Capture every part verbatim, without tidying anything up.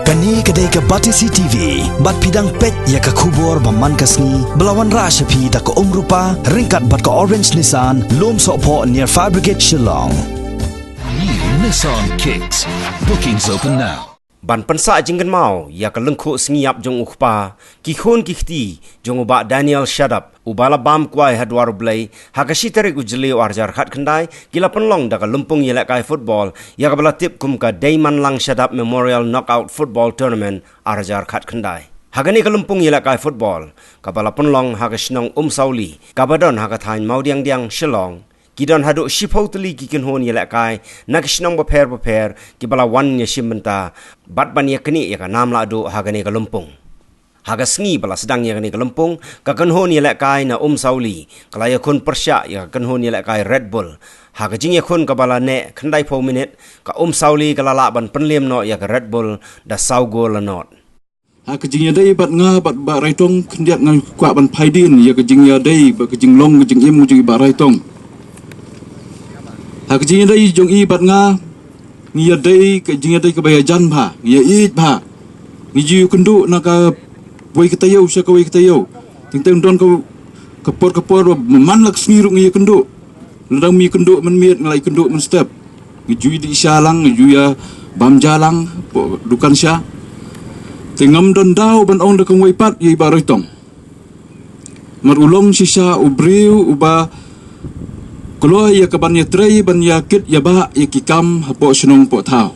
Kane ka dei ka Batesi T V, bad phi dang peit ïa ka khubor ba man ka sngi, ba la wanrah sha phi da ka Umrupa, ryngkat bad ka Orange Nissan, Lum Sohphoh near Fire Brigade Shillong. New Nissan Kicks. Bookings open now. Ban pynsah jingkynmaw ïa ka lyngkhuh sngi ïap jong u kpa, ki khun ki kti jong u Bah Daniel Shadap, uba la bam kwai ha dwar U Blei ha ka shi tarik u Jylliew ar hajar khatkhyndai, ki la pynlong da ka lympung ïalehkai football ïa kaba la tip kum ka Deimanlang Shadap Memorial Knockout Football Tournament ar hajar khatkhyndai. Ha kane ka lympung ïalehkai football kaba la pynlong ha ka shnong Umsawli, kaba don ha ka thaiñ Mawdiangdiang, Shillong, ki don haduh shiphew tylli ki kynhun ïalehkai na ki shnong bapher bapher kiba la wan ïashim bynta bad ban ïaknieh ïa ka nam lahduh ha kane ka lympung. Ha ka sngi ba la sdang ïa kane ka lympung, ka kynhun ïalehkai na Umsawli ka la ïakhun pyrshah ïa ka kynhun ïalehkai Red Bull. Ha ka jingïakhun kaba la neh khyndaiphew minit, ka Umsawli ka la lah ban pynliem noh ïa ka Red Bull da saw gol la nod. Ha ka jingïadei bad nga bad Bah Raitong, khyndiat nga kwah ban phaidien ïa ka jingïadei bad ka jinglong ka jingim jong i Bah Raitong. Ha ka jingïadei jong i bad nga, ngi ïadei ka jingïadei kaba ïajan bha, ngi ïaieit bha. Ngi ju ïakynduh na kawei ka taïew sha kawei ka taïew. Teng teng don ka, ka por ka por ba man la ka sngi ruh ngi ïakynduh. Lada ym ïakynduh mynmiet, nga la ïakynduh mynstep. Ngi ju ïadih sha lang, ngi ju ïabam ja lang, hapoh dukan sha. Te ngam don daw ban ong da kawei pat ïa i Bah Raitong. Namar u long shisha u briew uba kloi ïa ka ban ïatrei ban ïakit ïabah ïa ki kam hapoh shnong poh thaw.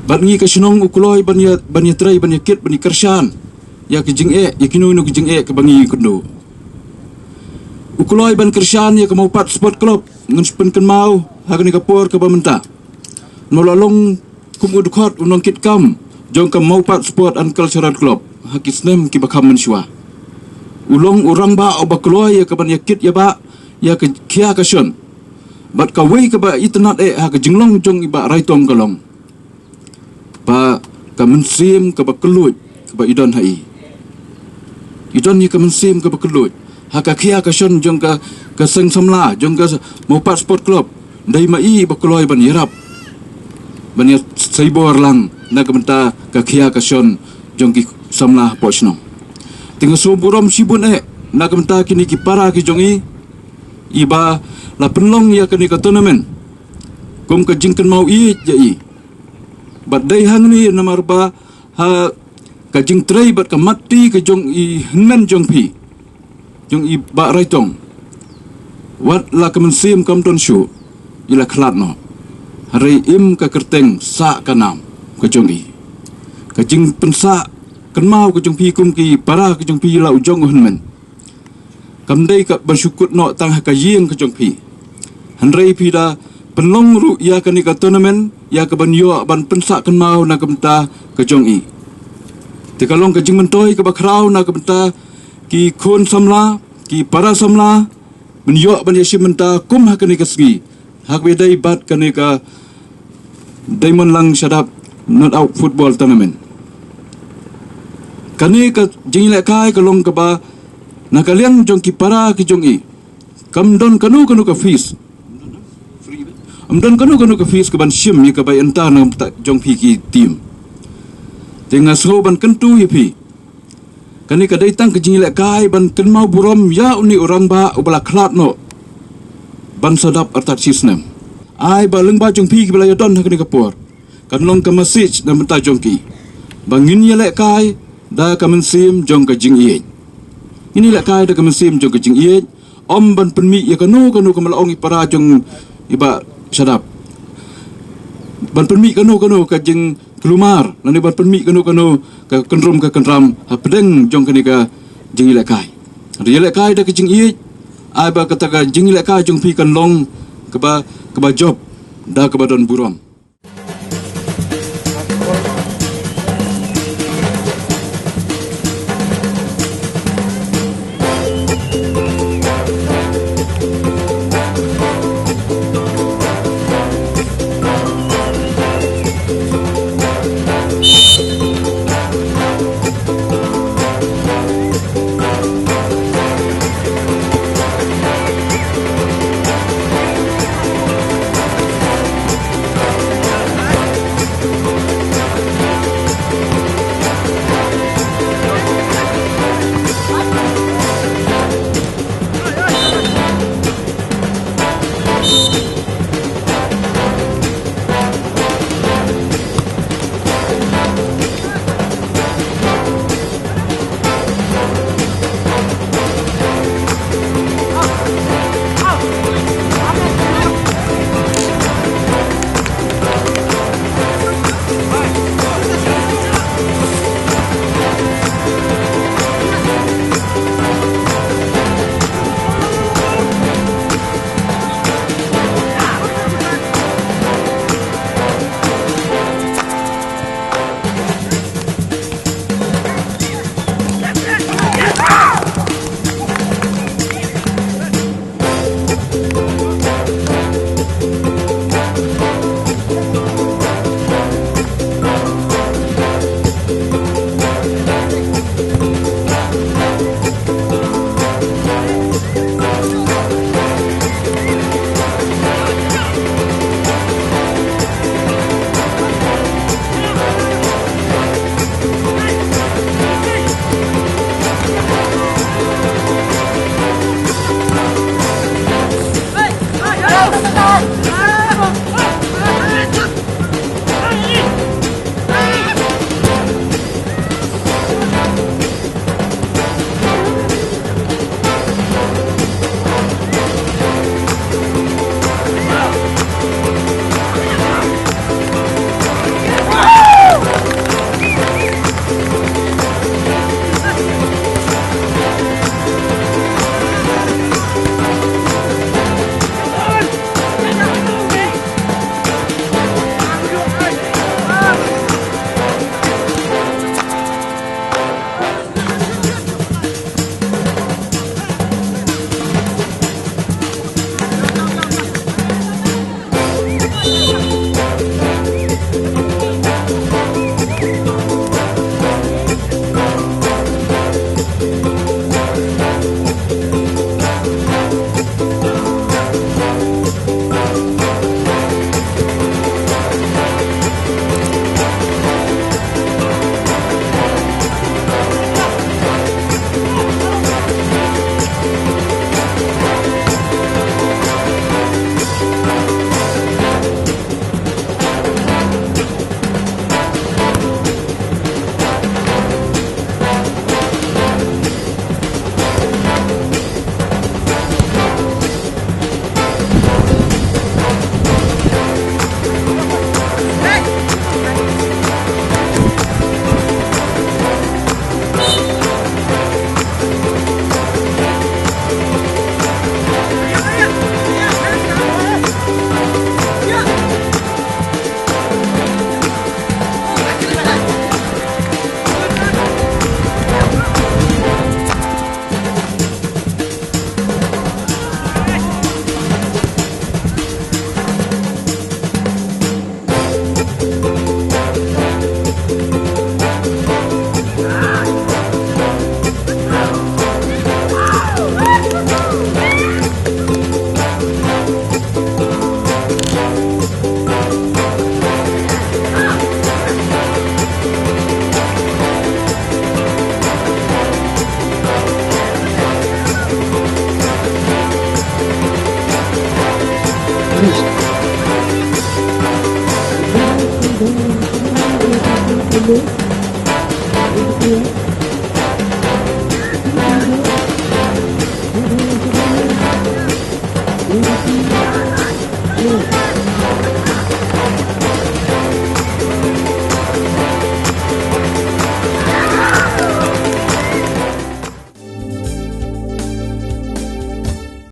Bad ngi ka shnong u kloi ban ïa, ban ïatrei ban ïakit ban ïakyrshan ïa ka jingeh, ïa kino kino ka jingeh kaba ngi ïakynduh. U kloi ban kyrshan ïa ka Mawpat Sport Club, ngan sa pynkynmaw ha kane ka por kaba mynta. Namar u la long kum u dkhot, u nongkitkam jong ka Mawpat Sport and Cultural Club ha ki snem kiba kham mynshuwa. U long u rangbah uba kloi ïa ka ban ïakit ïabah ïa ka khia ka shon. Bad kawei kaba itynnad eh ha ka jinglong jong i Bah Raitong ka long ba ka mynsiem kaba kylluid kaba i don ha i. I don ïa ka mynsiem kaba kylluid ha ka khia ka shon jong ka, ka seng samla jong ka Mawpat Sport Club. Dei ma i ba kloi ban ïarap, ban ïasaibor lang na ka bynta ka khia ka shon jong ki samla hapoh shnong. Te nga sngew burom shibun eh na ka bynta kine ki para ki jong i, iba la pynlong ïa kane ka tournament kum ka jingkynmaw ïeit ïa i. Bad dei hangne namar ba ha ka jingtrei bad ka matti ka jong i hynmen jong phi, jong i Bah Raitong, wat la ka mynsiem kam don shuh, i la khlad noh. Hynrei im ka kyrteng sah ka nam ka jong i. Ka jingpynsah kynmaw ka jong phi kum ki para ka jong phi la u jong u hynmen. Kam dei ka ban shu kut noh tang ha ka ïing ka jong phi. Hynrei phi da pynlong ruh ïa kane ka tournament ïa ka ban ïoh ban pynsah kynmaw na ka bynta ka jong i. Te ka long ka jingmyntoi kaba khraw na ka bynta ki khun samla, ki para samla, ban ïoh ban ïashim bynta kum ha kane ka sngi. Ha kaba ïadei bad kane ka Deimanlang Shadap Knockout Football Tournament. Kane ka jingïalehkai ka long kaba na ka liang jong ki para ki jong i, kam don kano kano ka fees. Kam don kano kano ka fees ka ban shim ïa ka bai ynda na ka bynta jong phi ki team. Te nga sngew ban kyntu ïa phi, kane ka dei tang ka jingïalehkai ban kynmaw burom ïa une u rangbah uba la khlad noh ban sa dap artat shi snem. Ai ba lyngba jong phi kiba la ïadon ha kane ka por, kan long ka message na ka bynta jong ki ba ngin ïalehkai da ka mynsiem jong ka jingïeit. Ngin ïalehkai da ka mynsiem jong ka jingïeit. Ym ban pynmih ïa kano kano, kumba la ong i para jong i Bah Shadap, ban pynmih kano kano ka jingkulmar lane ban pynmih kano kano ka kynrum ka kynram hapdeng jong kane ka jingïalehkai. Ïalehkai da ka jingïeit, ai ba kata ka jingïalehkai jong phi kan long kaba, kaba jop da kaba don burom.